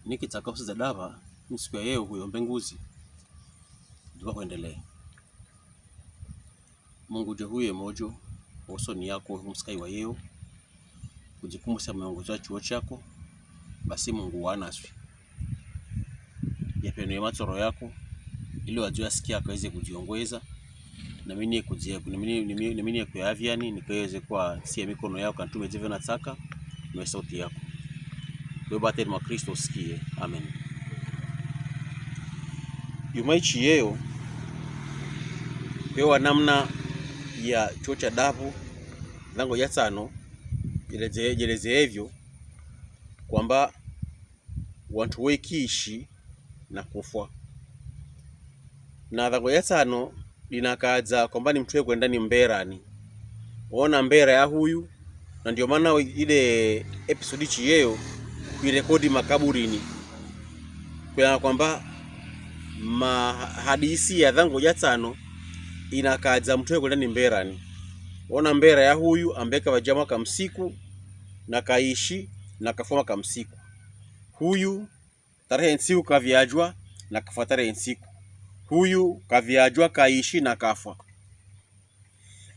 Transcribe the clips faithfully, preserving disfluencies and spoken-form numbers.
Nikitsaka usiza daba, ni siku ya yeo huyombe nguzi. Duba hwendelea. Mungu je huye mojo, osoni yako, humsikai wa yeo, kujikumbusha miongozo ya chuo chako, basi Mungu wanaswi. Yapeno ya matsoro yako, ili wajue yasikia akaweze kujiongweza, na mimi niye kujie-, na mimi, na mimi, na mimi niye kuyaviani, nikaweze kwa siya mikono yako, kantume jeve na tsaka, na sauti yako. Kwa hiyo, bateri mwa Kristo usikie. Amen. Yuma ichi yeo, kwewa namna ya chuo cha dabu, dhango ya tsano, jeleze-, jeleze evyo, kwamba wantu wekiishi na kufwa. Na dhango ya tsano, linakaza kwamba ni mtu wekwenda ni mberani. Ona mbera ya huyu, na ndio maana ile episode ichi yeo, kuirekodi makaburini. Kwena kwamba mahadisi ya dhango ya tsano, inakaza mtu wekwenda ni mberani. Ona mbera ya huyu, ambaye kavaja mwaka msiku, na kaishi, na kafwa mwaka msiku. Huyu tarehe ntsiku kaviajwa, na kafwa tarehe ntsiku. Huyu kaviajwa, kaishi, na kafwa.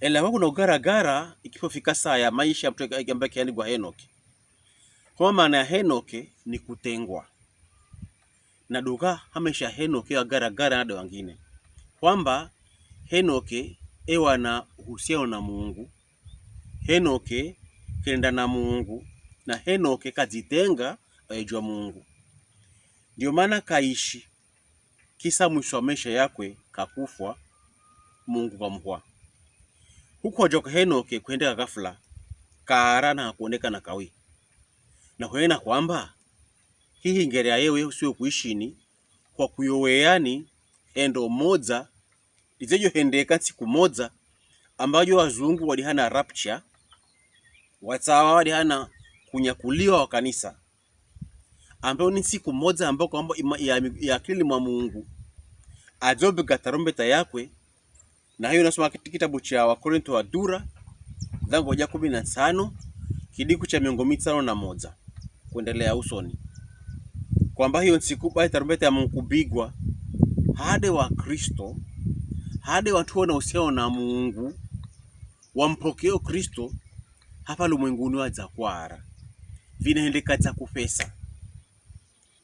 Ela wa kuna ugaragara, ikipofika saa ya maisha ya mtu ambaye kiandikwa Henoke. Kwa maana ya Henoke ni kutengwa. Na duka ha maisha ya Henoke wagaragara na wangine. Kwamba Henoke ewa na uhusiano na Mungu, Henoke kenda na Mungu, na Henoke kajitenga, ejwa Mungu. Ndio maana kaishi, kisa mwiso wa maisha yakwe kakufwa, Mungu kamuhwa. Hukuhwa jwa kwa Henoke kwendeka ghafla, kaara na hakuonekana kawi. Na hwena kwamba, hihi ngere ya yeo usiwe kuishini, kwa kuyoweyani, endo moja, izejo hendeka ntsiku moja, ambayo wazungu walihana rapture, watsawa walihana kunyakuliwa wa kanisa. Ambayo ni ntsiku moja ambayo kwamba ima-, ya, ya akili mwa Mungu. Ajobiga tarumbeta yakwe, na hiyo nasoma kit-, kitabu cha Wakorinto wa dura, dhango ja kumi na tsano, kidiku cha miongo mitsano na moja. Kwendelea usoni. Kwamba hiyo ntsiku bayi tarumbeta ya Mungu kubigwa, hade wa Kristo, hade watu wana uhusiano na Mungu, wampokeo Kristo, hapa lumwenguni waja kwara. Vinahendeka ja kufesa.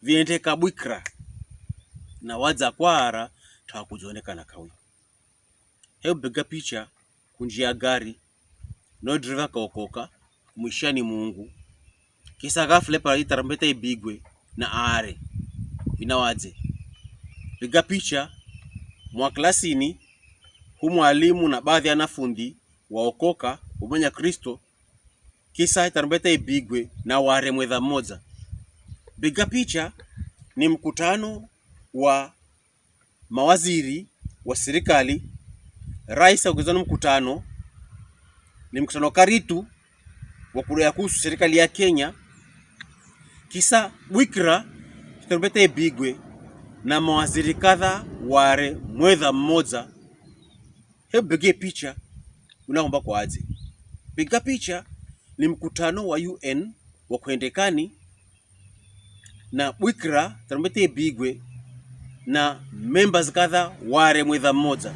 Vinahendeka bwikira. Na waja kwara, takujonekana kawi. He upiga picha, kunjia gari, no driver kaokoka, kumwishiani Mungu. Kisa ghafla pala itarumbeta ibigwe, na are. Inawaje. Piga picha, mwa klasini, hu mwalimu na baadhi ya wanafunzi, waokoka, umenya Kristo, kisa itarumbeta ibigwe, na ware mwedha mmoja. Piga picha, ni mkutano wa mawaziri wa serikali, rais aukizana mkutano, ni mkutano karitu wa kuleya kuhusu serikali ya Kenya, kisa bwikira, tarumbeta ibigwe, na mawaziri kadha ware mwedha mmoja. He piga picha, unaomba kwaje. Piga picha, ni mkutano wa U N wa kuhendekani, na bwikira, tarumbeta ibigwe, na members kadha ware mwedha mmoja.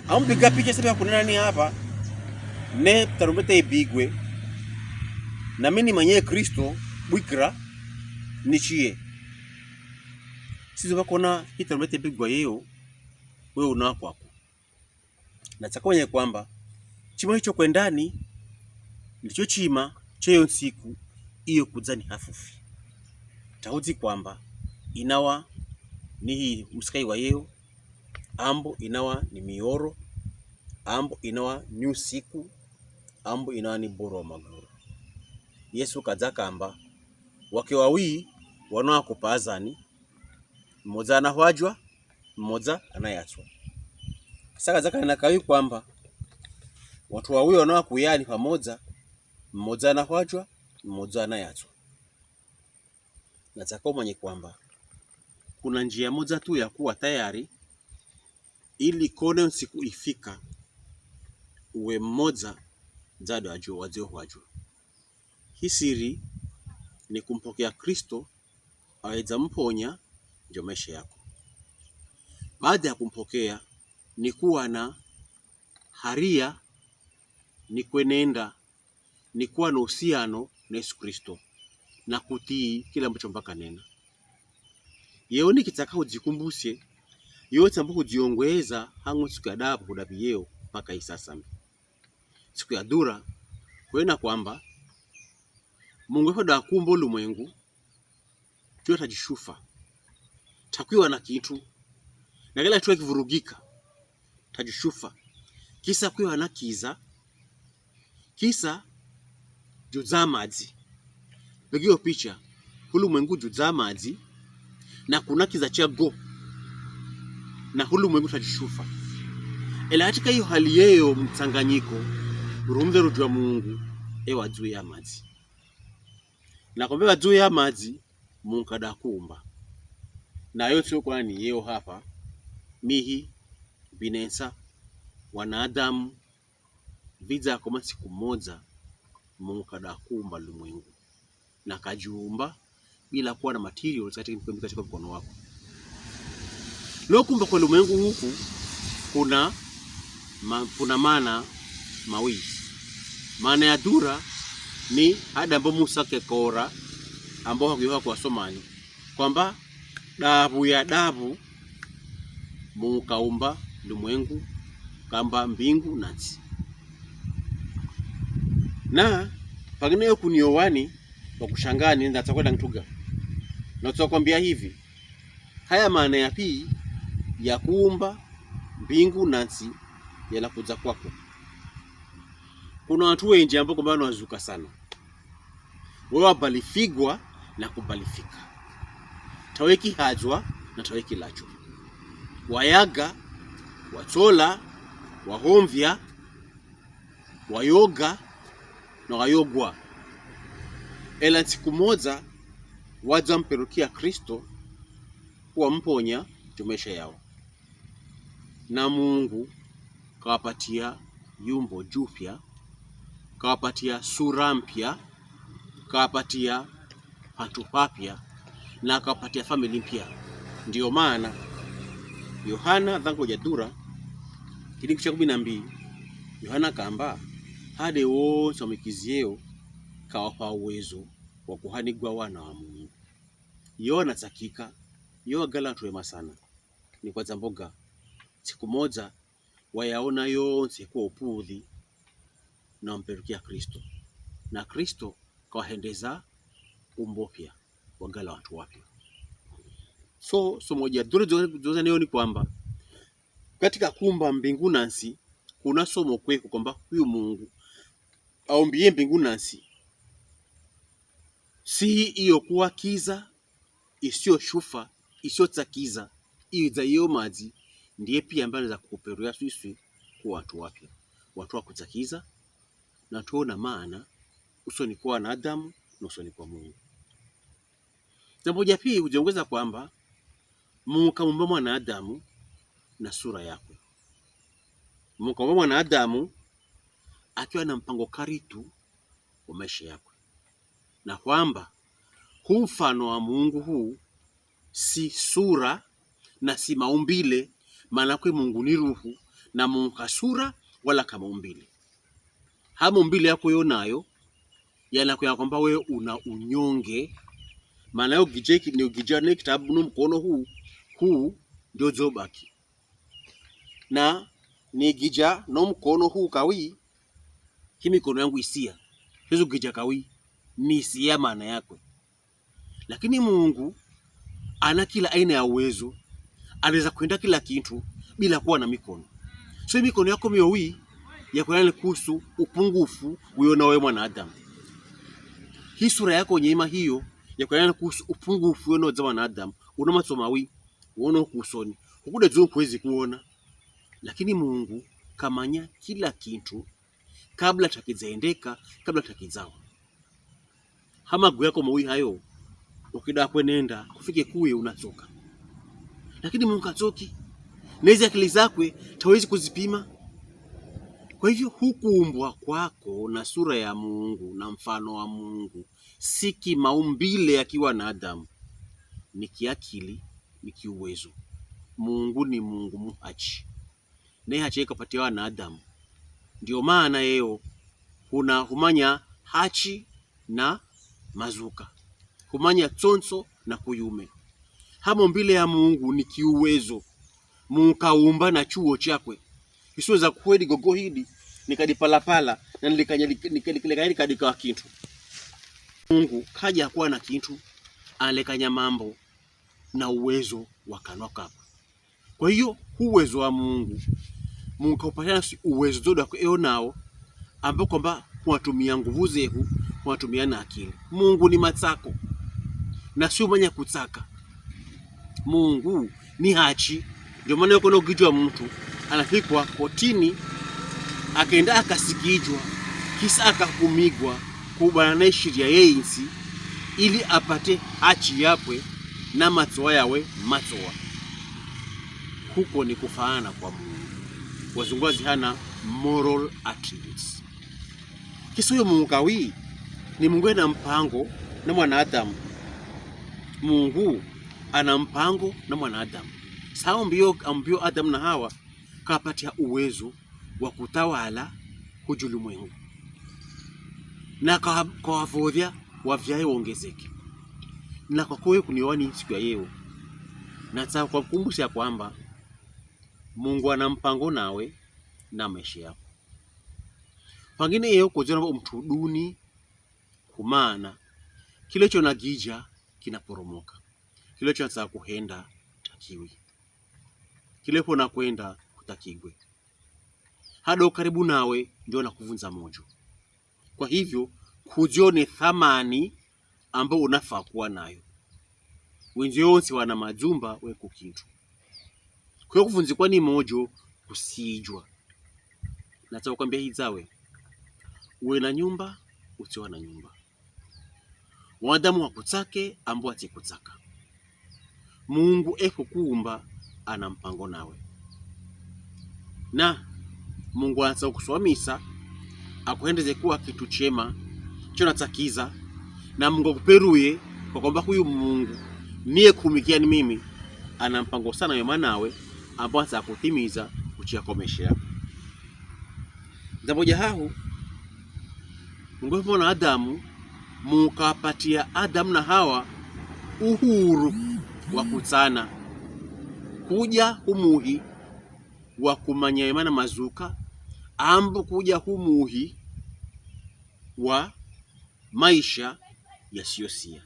Ampiga picha sabi ya kunena ni hapa, ne tarumbeta ibigwe, na mimi nimanye Kristo, bwikira, nichie. Sizo bakona hi tarumbeta ibigwa yeo, wewe una kwako. Na chakomanya kwamba, chima hicho kwendani, ndicho chima, cheyo ntsiku, iyo kujani hafufi. Tahuzi kwamba, inawa, ni hi musikai wa yeo, ambo inawa ni mioro, ambo inawa ni usiku, ambo inawa ni boro wa maguru. Yesu kaja kamba, wake wawi, wano akupazani, mmoja anahwajwa, mmoja anayatswa. Saka zaka na kawi kwamba watu wawi wanaokuya ni pamoja, mmoja anahwajwa, mmoja anayatswa. Nataka umanye kwamba kuna njia moja tu ya kuwa tayari, ili kone nsiku ifika, uwe mmoja jado ajo wazio hwajwa. Hi siri ni kumpokea Kristo Awedza mponya njo maesha yako. Baada ya kumpokea, ni kuwa na haria, ni kwenenda, ni kuwa na uhusiano na Yesu Kristo, na kutii kila ambacho mba kanena. Yeo nikitsaka udzikumbusye, yeo tsambo kudziongweza hangu siku ya dabu kudabi yeo mpaka isasa mbi. Siku ya dura, kwena kwamba, Mungu efo dakumbo lumwengu, tuwe tajishufa. Takwiwa na kintu. Na kila tuwe kivurugika. Tajishufa. Kisa kwiwa na kiza. Kisa judza madzi. Begiyo picha. Hulumwengu judza madzi. Na kuna kiza chago. Na hulumwengu tajishufa. Ela katika iyo hali yeyo mtsanganyiko, rumve rujwa Mungu, ewa juu ya madzi. Na kumbe wa juu ya madzi, Mungu kada kumba. Na yo tsio kwani yeo hapa, mihi, binensa, wanadamu, vidza koma siku moja, Mungu kada kumba lumwengu. Na kajiumba, bila kuwa na materials katika, katika mkono wako. Lo kumba kwa lumwengu huku, kuna ma, kuna maana mawili. Maana ya dura ni hada ambo Musa kekora, ambo hakuyoha kwa somani. Kwamba dabu ya dabu, Mungu kaumba lumwengu, kamba mbingu na ntsi. Na pangine yo kuniowani, wa kushangani, ndatsa kwenda ntuga. Na tsa kwambia hivi, haya maana ya pili ya kuumba mbingu na ntsi yana kudza kwako. Kuna watu wenji ambo kwamba wanazuka sana. Wewe wabalifigwa na kubalifika. Taweki hadzwa na taweki lachwa. Wayaga, watsola, wahomvya, wayoga, na wayogwa. Ela ntsiku moja, wadza mperukia Kristo, kuwa mponya, juu maesha yao. Na Mungu kawapatia yumbo jupya, kawapatia sura mpya, kawapatia patu papya, na kawapatia famili mpya. Ndiyo maana, Yohana dhango ja dura, kilingu cha kumi na mbili, Yohana kamba, hade wontsi wamwikizieo, kawapa uwezo wa kuhanigwa wana wa Mungu. Yo natsakika, yo wagala watu wema sana. Ni kwadza mboga. Siku moja, wayaona yontsi kwa upuuzi, na wamperukia Kristo. Na Kristo kawahendeza umbo pya, wagala watu wapya. So, somo ja dura dzoza, dzoza nayo ni kwamba, katika kuumba mbingu na ntsi, kuna somo kweku kwamba huyu Mungu aumbiye mbingu na ntsi. Si iyo kuwa kiza, isio shufa, isio tsakiza, iyo idza iyo madzi, ndiye pia ambaye anaweza kukuperuya swiswi kuwa watu wapya. Watu wa kutsakiza, na tuona maana, usoni kwa wanadamu, na usoni kwa Mungu. Jambo ja pili, kujiongeza kwamba, Mungu kaumba mwanadamu na sura yakwe. Mungu kaumba mwanadamu akiwa na mpango karitu wa maesha yakwe. Na kwamba, hu mfano wa Mungu hu, si sura na si maumbile, maana kwe Mungu ni ruhu, na Mungu ka sura wala ka maumbile. Ha maumbile yako yo nayo, yanakuya kwamba we una unyonge, maana yo gije ki-, ni gija ne kitabu no mkono hu, hu, ndio zobaki. Na ni gija no mkono hu kawi, hi mikono yangu isiya. Hizo gija kawi, ni isiya maana yakwe. Lakini Mungu ana kila aina ya uwezo, anaweza kuhenda kila kintu bila kuwa na mikono. So, hi mikono yako miyo wi, ya kuonana kuhusu upungufu uyo na we mwanadamu. Hi sura yako nyema hiyo, ya kuonana kuhusu upungufu uyo na za mwanadamu. Una matso mawi, uona kusoni. Hukuda zungu huwezi kuona. Lakini Mungu kamanya kila kintu kabla takidzaendeka, kabla takidzawa. Ha maguu yako mawi hayo, ukida kwenenda, kufike kuye unatsoka. Lakini Mungu katsoki. Na hizi akili zakwe, tawezi kuzipima. Kwa hivyo, hukuumbwa kwako na sura ya Mungu, na mfano wa Mungu, si ki maumbile ya kiwanadamu. ni kiakili, ni kiuwezo. Mungu ni Mungu muhachi. Ne hachi ye kapatia wanadamu. Ndio maana yeo, huna humanya hachi na mazuka. Humanya tsonso na kuyume. Hamo mbile ya Mungu ni kiuwezo. Mungu kaumba na chuo chakwe. Isiweza kuhwedi gogo hidi, nikadipalapala, na nilikanya lik-, nik-, lik-, likanya likadika kintu. Mungu kaja kuwa na kintu, alekanya mambo na uwezo wa kanwa kakwe. Kwa hiyo, uwezo wa Mungu, Mungu kaupatiana si uwezo zodo wa kueo nao, ambo kwamba huwatumia nguvu zehu, huwatumia na akili. Mungu ni matsako, na si umanya kutsaka. Mungu ni hachi. Ndio maana yoko no gijwa mtu, anafikwa kotini, akenda akasikijwa, kisa akahukumigwa, kubana na ishiria ye insi, ili apate hachi yapwe, na matsowa yawe matsowa. Huko ni kufaana kwa Mungu. Wazungu wazihana moral attributes. Kisa uyo Mungu kawi, ni Mungu ena mpango na mwanadamu. Mungu ana mpango na mwanadamu. Sa ambio, ambio Adamu na Hawa, kapatia uwezo wa kutawala hujulu mwengu. Na kwa, kwa wavodhia, wavyae wongezeke. Na kwa kowe kuniwani siku ya yeo. Na tsa kwa kumbusha kwamba, Mungu ana mpango nawe na maisha yako. Pangine yeo kuziona mtu duni, kumana. Kile chona gija, kinaporomoka. Kile chona tsa kuhenda, takiwi. Kile pona kwenda, kutakigwe. Hado karibu nawe, ndio na kuvunza mojo. Kwa hivyo, kujione thamani ambo unafaa kuwa nayo. Wenzi yonse wana majumba we kukintu. Kwe kuvunzikwa ni mojo kusijwa. Natsa kukwambia hidzawe. Uwe na nyumba, utsiwa na nyumba. Wanadamu wakutsake, ambo watsikutsaka. Mungu ekukuumba ana mpango nawe. Na Mungu anatsa kukuswamisa, akuhendeze kuwa kitu chema, chona tsakiza, na Mungu akuperuye, kwa kwamba huyu Mungu, niye kuhumikia ni mimi, ana mpango sana wema nawe, ambao anatsa kutimiza kuchia komeshe yako. Ndzambo ja hahu, Mungu mwana Adamu, mukapatia Adamu na Hawa uhuru wa kutsana. Kuja humuhi wa kumanya ema na mazuka, ambu kuja humuhi wa maisha yasiyosia.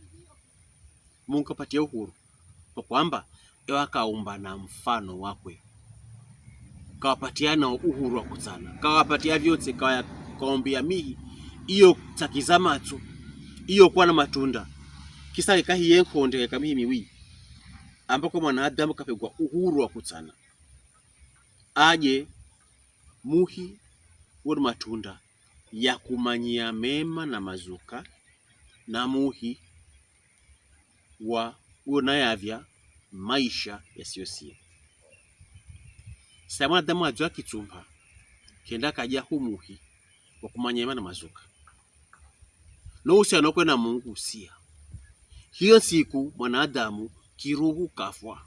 Mungu kapatia uhuru. Kwa kwamba, ewa kaumba na mfano wakwe. Kawapatia na uhuru wa kutsana. Kawapatia vyotse, kawa-, kawambia mihi, iyo tsakiza matso, iyo kuwa na matunda. Kisa ikahi ye nkonde kamihi miwi. Ambako mwanadamu kapegwa uhuru wa kutsana. Aje, muhi, wori matunda ya kumanyia mema na mazuka, na muhi wa uyo naye avya maisha yasiyosia. Sa mwanadamu adzwa kitsumba, kenda kaja humuhi wa kumanya ema na mazuka. No uhusiano wakwe na Mungu usia. Hiyo siku mwanadamu kiruhu kafwa.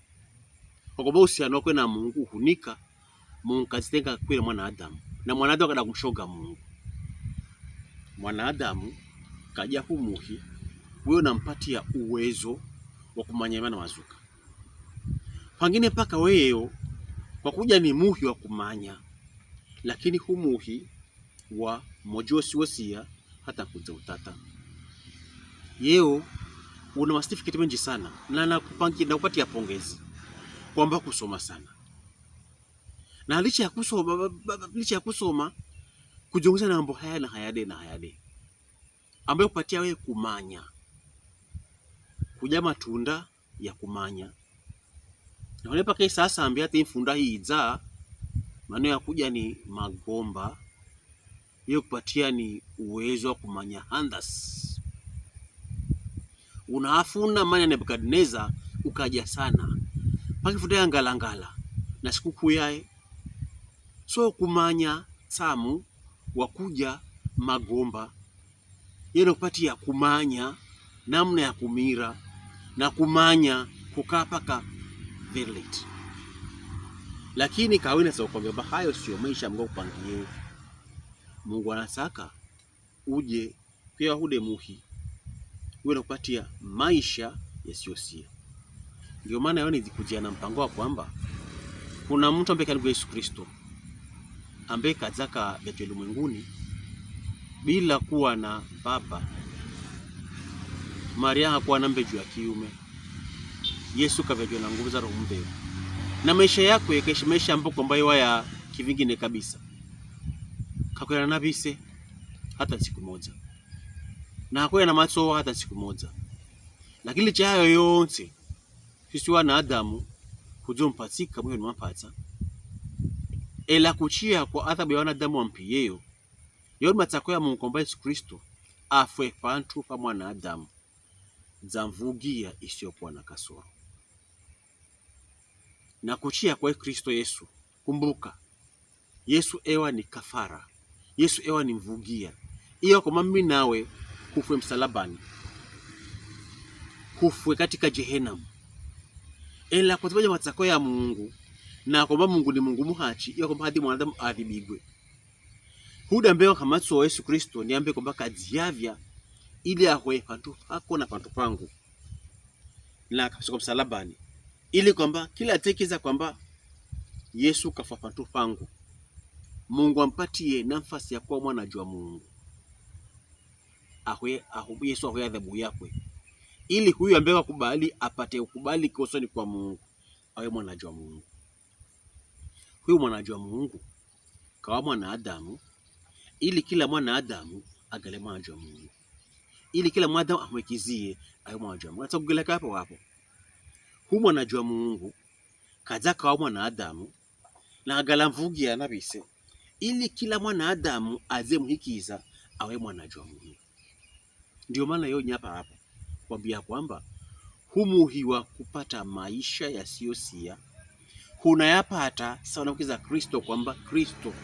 Kwa kwamba uhusiano wakwe na Mungu uhunika, Mungu kazitenga kwile mwanadamu. Na mwanadamu kada kumshoga Mungu. Mwanadamu kaja humuhi, wewe unampatia uwezo wa kumanya ema na mazuka. Pangine mpaka weyeo, kwa kuja ni muhi wa kumanya, lakini humuhi wa mojosi wosia hata kudza utata. Yeo, una masertificate menji sana, na nakupangi-, nakupatia pongezi, kwamba kusoma sana. Na licha ya kusoma, ba-, ba-, ba-, licha ya kusoma, kujongeza na mambo haya na haya de na haya de. Ambayo kupatia we kumanya. Kuja matunda ya kumanya. Na hule pake sasa ambia ati mfunda hidza, mano ya kuja ni magomba, iyo kupatia ni uwezo wa kumanya handas. Unahafuna manya Nebukadneza ukaja sana. Paki futa ya ngalangala, na sikukuu yae. So kumanya tsamu wa kuja magomba, yeno kupatia kumanya namna ya kumira, na kumanya kukaa paka very late. Lakini kawina sa ukwambia ba hayo sio maisha Mungu akupangiye. Mungu anasaka uje pia hude muhi, uwe nakupatia maisha yasiosia. Ndio maana yo nizikujia na mpango wa kwamba kuna mtu ambaye kalikuwa Yesu Kristo, ambaye kadzaka vya ulimwenguni bila kuwa na baba. Maria hakuwa na mbeju ya kiume. Yesu kavejwa na nguvu za Roho Mveu. Na maisha yakwe yakaisha maisha ambayo kwamba iwa ya kivingine kabisa. Kakwena na vise hata siku moja. Na hakwena na matsowa hata siku moja. Lakini licha yayo yonse, sisi wanadamu, kujo mpatsika mwiyo ni mapatsa. Ela kuchia kwa adhabu ya wanadamu wampiyeyo, yo ni matsako ya Mungu kwamba Yesu Kristo afwe pantu pa mwanadamu, dza mvugia isiokuwa na kasoro. Na kuchia kwa Kristo Yesu, kumbuka, Yesu ewa ni kafara, Yesu ewa ni mvugia. Iyo kwamba mi nawe kufwe msalabani, kufwe katika jehenamu. Ela kwa sababu ya matsako ya Mungu, na kwamba Mungu ni Mungu muhachi, iyo kwamba hadi mwanadamu adhibigwe. Huda mbewa kamatso wa Yesu Kristo, ni ambe kwamba kadziavya, ili ahwe pantu pako na pantu pangu. Na akafiswa kwa msalabani. Ili kwamba kila atekiza kwamba Yesu kafa pantu pangu, Mungu ampatie nafasi ya kuwa mwana jwa Mungu. Ahwe, ahu-, Yesu ahwe adhabu yakwe. Ili huyu ambaye wakubali, apate ukubali kosoni kwa Mungu, awe mwana jwa Mungu. Huyu mwana jwa Mungu kawa mwanadamu, ili kila mwanadamu agale mwana jwa Mungu. Ili kila mwanadamu amwikizie awe mwana jwa Mungu. Natsa kugela kapo wapo. Hu mwana jwa Mungu kadza kawa mwanadamu, na agala mvugia na vise, ili kila mwanadamu aze muhikiza awe mwana jwa Mungu. Ndio maana yo nyapa hapo kwambia kwamba humuhiwa kupata maisha yasiosia, hunayapata sawa na kukiza Kristo, kwamba Kristo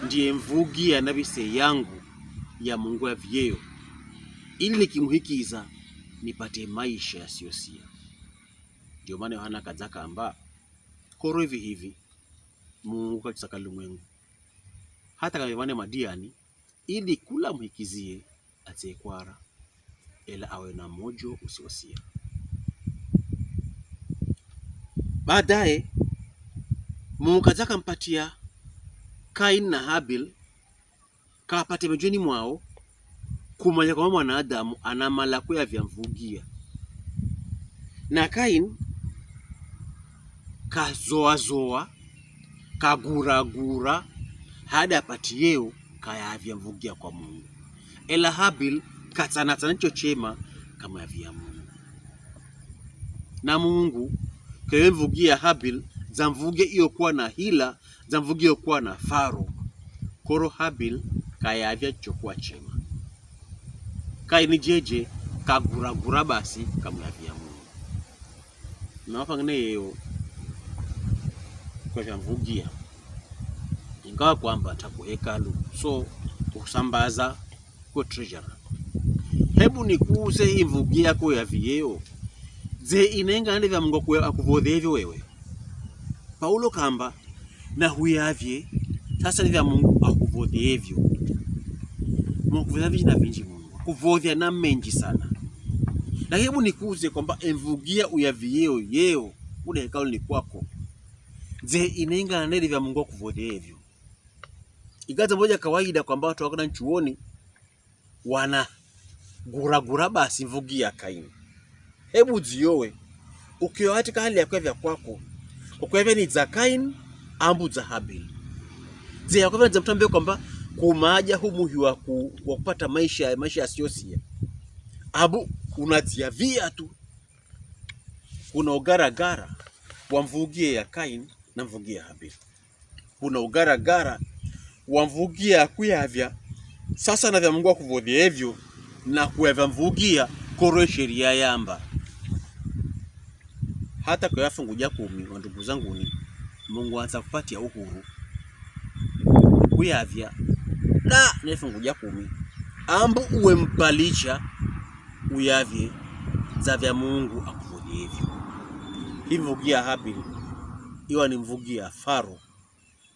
ndiye mvugia na vise yangu ya Mungu ya vyeo, ili nikimuhikiza nipate maisha yasiosia. Ndio maana Yohana kadza kamba, koro hivi hivi Mungu katsaka lumwengu, hata kavevane madiani, ili kula muhikizie atsekwara, ela awe na mojo usiosia. Baadaye, Mungu kadza kampatia Kain na Habil, kapate mejoni mwao, kumanya kwamba mwanadamu anamala kuyavya mvugia. Na Kain kazoazoa, kaguragura, hadi apati yeo kayavya mvugia kwa Mungu. Ela Habil katsanatsana nicho chema kamwavya Mungu. Na Mungu kewe mvugia Habil, dza mvugia iyo kuwa na hila, dza mvugia iyo kuwa na faro. Koro Habil kayavya chokuwa chema. Kaini jeje kaguragura basi kamwavya Mungu. Na wafangine yeo kwavya mvugia, ingawa kwamba taku hekalu, so kusambaza ko treasurer. Hebu nikuuze, hii mvugia yako ya vyeo, dze inengane vya Mungu akwe-, akuvodhevyo wewe? Paulo kamba, na huyavye, sasa ni vya Mungu akuvodhevyo. Mungu akuvodhevyo na vinji Mungu. Kuvodhya na menji sana. Na hebu nikuuze kwamba emvugia uyavyeo yeo, ude hekalu ni kwako, dze inengane vya Mungu akuvodhevyo? Ikaza moja kawaida kwamba watu wako na nchuoni, wana guragura basi mvugia Kaini. Hebu dziowe, ukiwa katika hali ya kwevya kwako, ukwevya ni dza Kaini, ambu dza Habil. Dze ya kwevya ni dza mtu ambaye kwamba kumaja humuhi wa ku-, wa kupata maisha, maisha yasiosia. Abu unadziavya tu, kuna ugaragara wa mvugia ya Kaini na mvugia ya Habil. Kuna ugaragara wa mvugia ya kuyavya, sasa na vya Mungu akuvodhevyo, na kuyavya mvugia koro sheria yamba. Hata kwa fungu ja kumi, wandugu zanguni, Mungu anza kupatia uhuru kuyavya, na ne fungu ja kumi, ambu uwe mpalicha uyavye, Zavya Mungu akuvolyevyo. Hi mvugi ya Habili, iwa ni mvugi ya faro,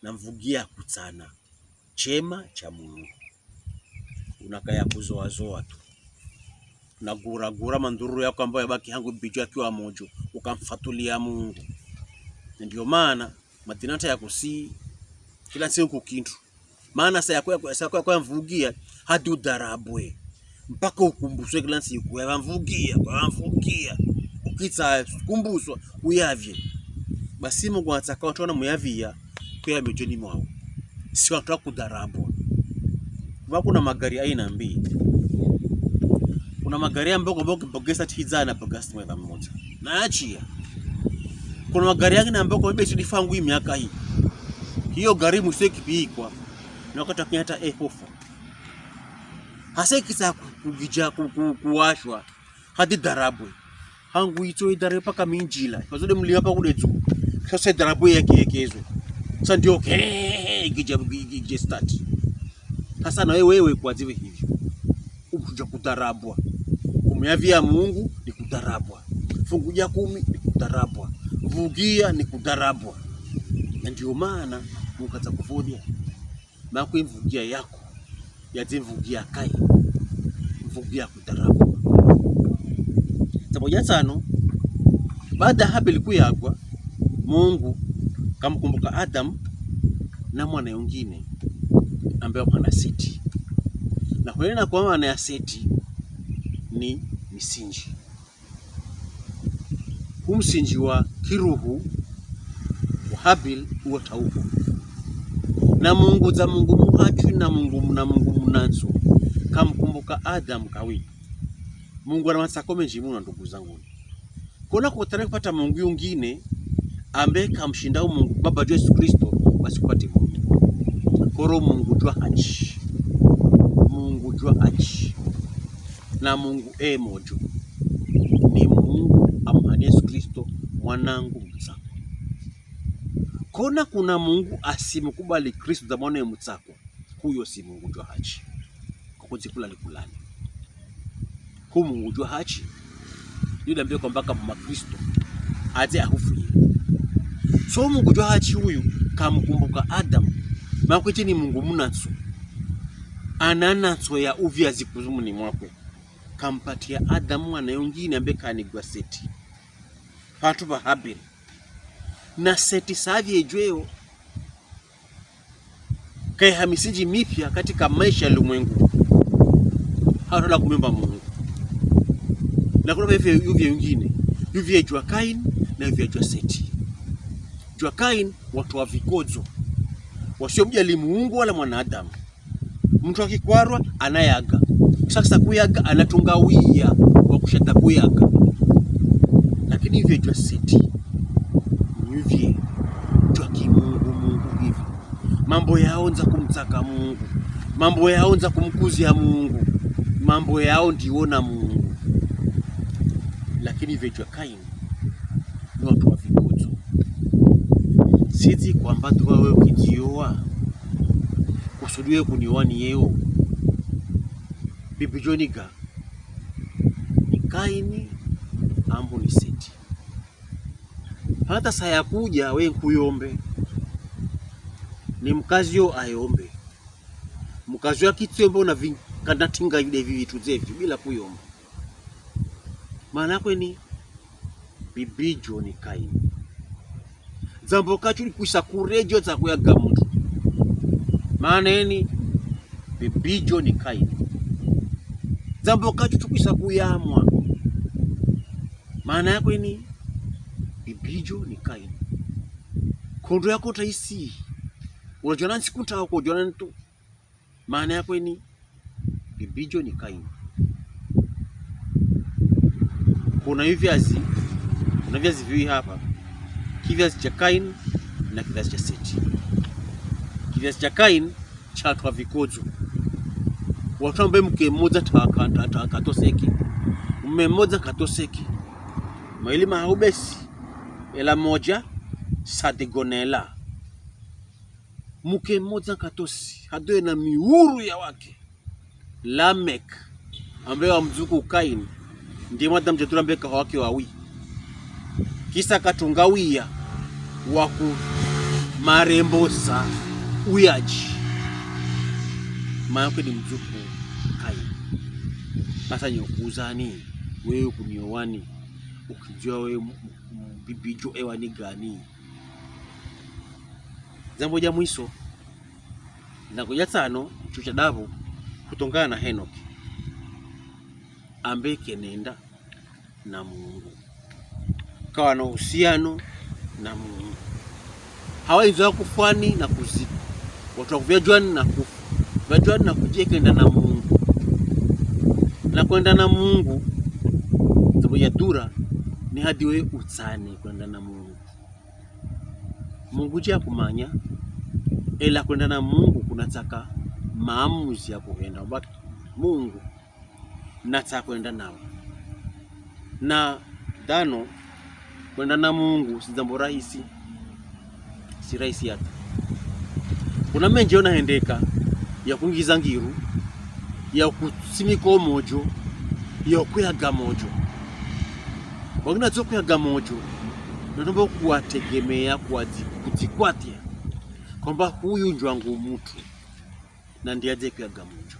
na mvugi ya kutsana chema cha Mungu. Unakaya kuzowazowa tu. Unaguragura mandururu yako ambayo yabaki hangu bijo akiwa mojo, ukamfatulia Mungu. Ndio maana matinata ya kusi kila nsiku kukintu. Maana sa yakwe, sa yakwe, yakwe mvugia, hadi udarabwe. Mpaka ukumbuswe kila nsiku, ya mvugia, ya mvugia. Ukitsa kumbuswa, uyavye. Basi Mungu atsaka wantru wana muyavia, kuya mijoni mwao. Si wantru wa kudarabwa. Kuba kuna magari aina mbili. Kuna magari ambayo kwa boki bogesa tizana bogesa mwela mmoja. Na achia. Kuna magari yangine ambayo kwa besi difangu hii miaka hii. Hiyo gari museki pikwa. Na wakati akinyata eh hofa. Hasa ikisa ku-, kugija ku-, ku-, kuwashwa. Hadi darabwe. Hangu itso idarabwe paka minjila. Kwa zode mlima pa kule juu. Sasa darabwe yake, yake ezo. Sa ndio ke, gija, gija start. Sasa na wewe, wewe kwa zive hivyo. Ukuja kudarabwa. Kumuyavia Mungu ni kudarabwa. Fungu ja kumi ni kudarabwa. Mvugia ni kudarabwa. Na ndio maana Mungu atsa kuvolia. Makwe mvugia yako, yadze mvugia kai, mvugia kudarabwa. Sababu ya tsano, baada Habili kuyagwa, Mungu kamukumbuka Adamu na mwana yongine, ambaye mwana Seti. Na hwene na kwa mwana ya Seti ni misinji. Hu musinji wa kiruhu wa Habili uwo tauko. Na Mungu za Mungu muhachwi na Mungu, na Mungu munanso. Kamukumbuka Adamu kawi. Mungu ana matsako menji muno, ndugu zangu. Kona kutare kupata Mungu yungine, ambe kamshinda Mungu Baba Yesu Kristo, basi kupate Mungu. Koro Mungu jwa hachi. Mungu jwa hachi. Na Mungu e mojo. Ni Mungu amuhani Yesu Kristo, mwanangu mutsako. Kona kuna Mungu asimukubali Kristo za mwana mutsako. Huyo si Mungu jwa hachi. Kukutsi kula likulani. Hu Mungu jwa hachi. Yuda mbe kwamba ka mwa Kristo. Aze ahufuye. So Mungu jwa hachi huyu kamukumbuka Adamu. Makwete ni Mungu munanso. Anananso ya uvia zikuzumu ni mwakwe. Kampatia Adamu mwana yongine ambe kanigwa Seti. Patu pa Habili. Na Seti savye jweo. Kaiha misinji mipya katika maisha ya ulimwengu. Hatola kumemba Mungu. Na kuna veve yuvye yungine. Yuvye jwa Kaini na yuvye jwa Seti. Jwa Kaini watu wa vikodzo. Wasiomjali Mungu wala mwanadamu. Mutru akikwarwa, anayaga. Sasa kuyaga, anatunga wiya, wa kushata kuyaga. Lakini yuvye jwa Seti, yuvye jwa kimungu, Mungu hivi. Mambo yao nza kumtsaka Mungu. Mambo yao nza kumkuzia Mungu. Mambo yao ndiwo na Mungu. Lakini yuvye jwa Kaini, ni watu wa vikodzo. Sitsi kwamba tuwa we ukidiowa, kusudi we kuniowa ni yeo. Bibi Joniga, ni Kaini, ambu ni Seti. Hata saya kuja we nkuyombe, ni mkazi yo ayombe. Mkazi yo akitiombe una vi-, kanatinga vile vivitu zevi bila kuyomba. Maana kweni, Bibi Joni Kaini. Zambo kachu likwisa kurejo za kuyaga mutru. Maana eni, Bibi Joni Kaini. Zambo kachu tukwisa kuyamwa. Maana yakwe ni, Bibi Joni Kaini. Kondo yako taisi. Unajua nani siku ntao kujua nani tu. Maana yakwe ni, Bibi Joni Kaini. Kuna yu vyazi, kuna vyazi viwi hapa. Kivyazi cha Kaini na kivyazi cha Seti. Kivyazi cha Kaini cha twa vikodzo. Watu ambe mke mmoja ta-, ka-, ta-, ta-, katoseki. Mme mmoja katoseki. Maili mahaubesi. Ela moja, sadigonela. Muke mmoja katosi, hadoe na miuru ya wake. Lamek, ambaye wa mzuku Kaini, Ndiye mwanadamu jatula mbeka hwake wawi. Kisa katunga wiya waku marembosa uyaji. Maana kwe ni mzuku kai. Pasa nyokuuzani, wewe kuniowani, ukijua wewe m-, m-, bibijo ewani gani. Zambo ja mwiso, na kuja tsano, chucha dabu, kutongana na Henoki. Ambe kenenda na Mungu. Kawa na uhusiano na Mungu. Hawa inzo ya kufwani na kuzikwa. Watu wa kuvyajwani na kufa. Vyajwani na kujia kenda na Mungu. Na kwenda na Mungu, sababu ya dura, ni hadi we utsane kwenda na Mungu. Mungu ja kumanya, ela kwenda na Mungu kunataka maamuzi ya kuhenda. Wamba, Mungu, nataka kwenda nawe. Na dano, kwenda na Mungu, si jambo rahisi. Si rahisi hata. Kuna menji yona hendeka, ya kungiza ngiru, ya kusimika omojo, ya kuyaga mojo. Wangina zo kuyaga mojo, natomba kuwategemea, kuwazi-, kuzikwatia. Kwamba huyu njo wangu mutu, na ndiye aje kuyaga mojo.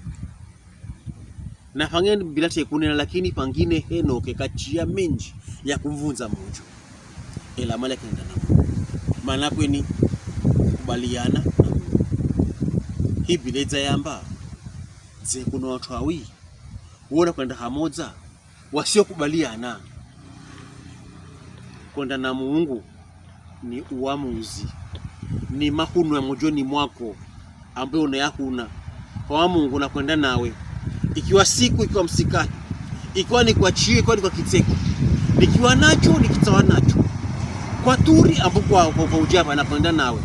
Na pangine bila tekunena, lakini pangine Henoke kachia menji ya kumvunza mojo. Ela male kenda na Mungu. Maana kweni kubaliana na Mungu. Hii Biblia ija yamba, ze kuna watu wawi, wona kwenda hamoja, wasiokubaliana. Kwenda na Mungu ni uamuzi, ni mahuno ya mojoni mwako, ambayo unayahuna kwa Mungu na kwenda nawe. Ikiwa siku, ikiwa msikahi, ikiwa ni kwa chio, ikiwa ni kwa kitseko, nikiwa nacho, nikitsawa nacho, kwa turi ambo kwa, kwa, kwa ujaba na kwenda nawe.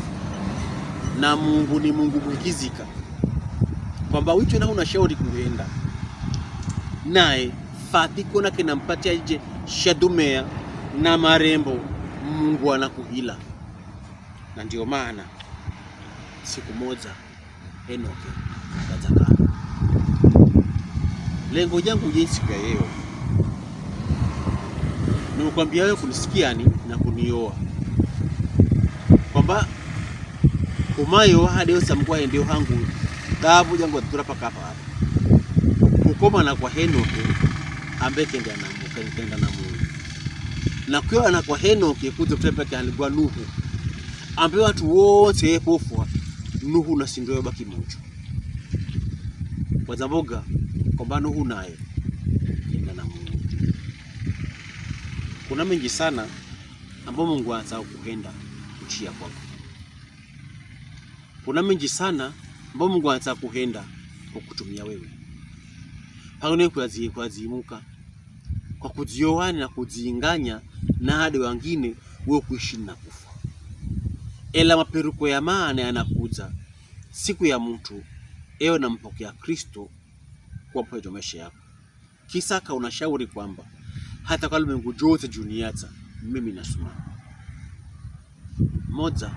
Na Mungu ni Mungu mwikizika. Kwamba wicho na huna shauri kuhenda. Naye, fati kona kena mpatia ije shadumeya na marembo, Mungu anakuhila. Na ndio maana, siku moja, Henoke kazaka. Lengo jangu je siku ya leo, ni kukwambia wewe kunisikiani na kunioa. Kwamba umayo hadi osamkwa endeo hangu, dabu jangu atula paka hapa hapa. Kukomana kwa Henoke, ambe kenda na Mu-, kenda na Mungu. Na kuyoana kwa Henoke, kuze kutepeke aligwa Nuhu. Ambe watu wote epofwa, Nuhu na sindo yobaki mojo. Kwa zamboga, kwamba Nuhu naye, kenda na Mungu. Kuna menji sana, ambo Mungu anza kuhenda, kuchia kwako. Kuna menji sana, ambo Mungu anza kuhenda, kwa kutumia wewe. Pangine kwazi-, kwazimuka, kwa kuzioani na kuziinganya, na hadi wangine, wewe kuishi na kufa. Ela maperuko ya maana yanakuja, siku ya mtu, ewe nampokea Kristo, kwa mpwejo maisha yako. Kisa ka una shauri kwamba, hata kwa lumengu jote juniata, mimi nasumama. Moja,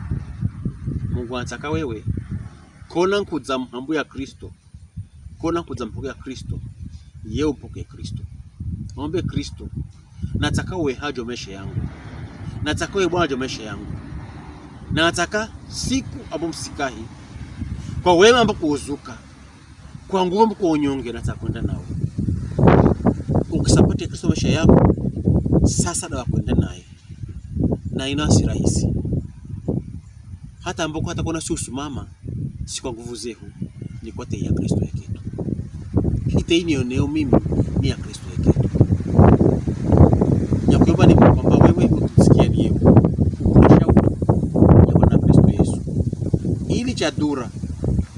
Mungu anataka wewe, kona nkuza mhambu ya Kristo, kona nkuza mpokea Kristo, ye umpokee Kristo. Ombe Kristo, nataka uwe hajo maisha yangu. Nataka uwe Bwana jo maisha yangu. Nataka siku abo msikahi, kwa wema amba kuuzuka, kwa nguvu amba kuunyonge, nataka kwenda nawe. Ukisapoti Kristo maisha yako, sasa dawa kwenda naye. Na ina si rahisi. Hata amboko hata kona si usumama, si kwa nguvu zehu, ni kwa tei ya Kristo yeke tu. Hii tei nioneo mimi, ni ya Kristo yeke tu. Nyakuomba ni kwamba wewe utusikia ni yeye. Shauri ya Bwana Kristo Yesu. Ili chadura,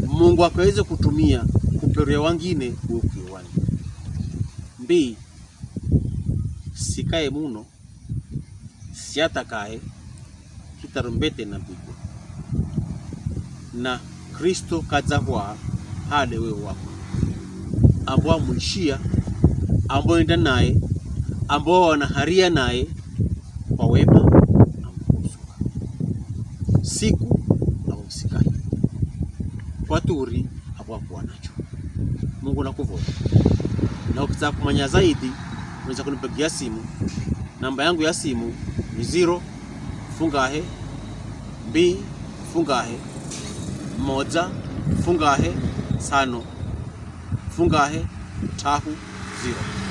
Mungu akaweze kutumia kuperuya wangine wewe ukiwani. Mbi, sikaye muno, siatakaye, hitarumbete na mbigwa. Na Kristo kaza hwa hale wewe wako. Abo amwishia, abo enda naye, abo wanaharia naye, kwa wema, amkuzuka. Siku, abo msikahi. Kwa turi, abo akuwa nacho. Mungu nakuvola. Na ukitaka kumanya zaidi, Unaweza kunipigia simu. Namba yangu ya simu ni zero fungahe mbili fungahe moja fungahe tano fungahe tahu zero.